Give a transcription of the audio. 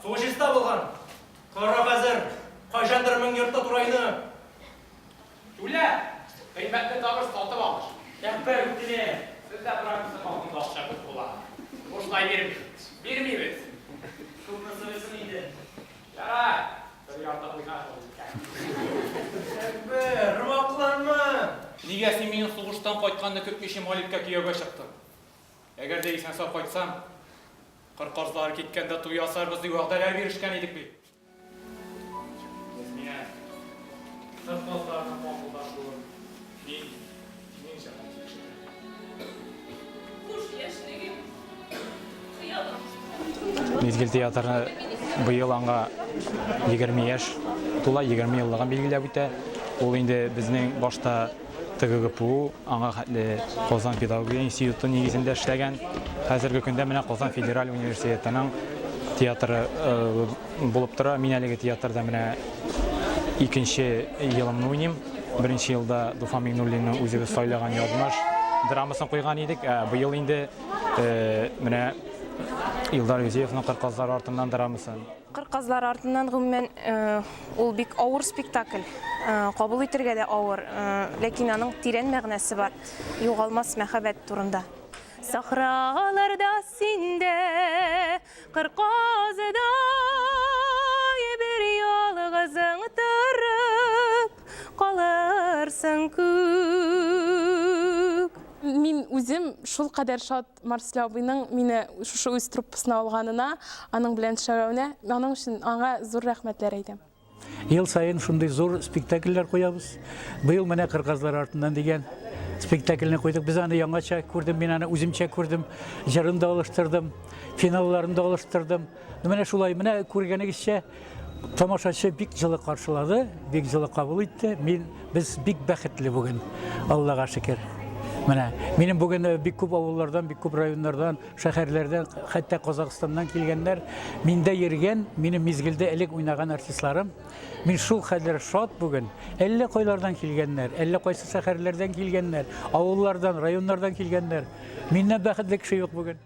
Суы чиста булган. Кара хәзер, кайчандыр 1000 йортта турайны. Түлә! Кыйммәтле табыш сатып алыш. Әкбәр үтенә. Сездә провинция халкында акча күп була. Бушлай бирмибез. Бирмибез! Күпме сорыйсың инде? Ярар, бер ярты куйсаң шул җиткән. Әкбәр, вакланма! Нигә син минем сугыштан кайтканны көтмичә Маликка кияүгә чыктың? Әгәр дә исән-сау кайтсам, кыр казлары киткәндә туй ясарбыз дип вәгъдәләр бирешкән идек бит. Ясминә, кыр казларының каңгылдашуын мин синең җырдан ишетәм. Хуш, яшьлегем, хыялым. Мизгел театры быел аңа 20 яшь тула, 20 еллыгын билгеләп үтә. Ул инде безнең башта ТГГПУ, аңа хәтле Казан педагогия институты нигезендә эшләгән. Хәзерге көндә менә Казан федераль университетының театры э, булып тора. Мин әлеге театрда менә икенче елымны уйныйм. Беренче елда Туфан Миңнуллинның үзебез сайлаган язмыш драмасын куйган идек. Ә быел инде э, менә Илдар Юзеевның Кыр казлары артыннан драмасын. Кыр казлары артыннан гомумән э, ул бик авыр спектакль. Э, кабул итергә дә авыр, ләкин аның тирән мәгънәсе бар. Югалмас мәхәббәт турында. Сахраларда синдә Кыр казыдай бер ялгызың торып калырсың күк. Мин үзем шулкадәр шат Марсель абыйның мине шушы үз труппасына алганына, аның белән эшләвенә. Аның өчен аңа зур рәхмәтләр әйтәм. Ел саен шундый зур спектакльләр куябыз. Быел менә Кыр казлары артыннан дигән спектакльне куйдык. Без аны яңача күрдем, мин аны үземчә күрдем. Җырын да алыштырдым, финалларын да алыштырдым. Менә шулай, менә күргәнегезчә, тамашачы бик җылы каршылады, бик җылы кабул итте. Мин без бик бәхетле бүген, Аллага шөкер. Менә минем бүген э, бик күп авыллардан, бик күп районнардан Шәһәрләрдән, хәтта Казахстаннан килгәннәр, миндә йөргән, минем мизгелдә элек уйнаган артистларым. Мин шул хәлләр шат бүген. Әллә кайлардан килгәннәр, әллә кайсы шәһәрләрдән килгәннәр, авыллардан, районнардан килгәннәр. Миннән бәхетле кеше юк бүген.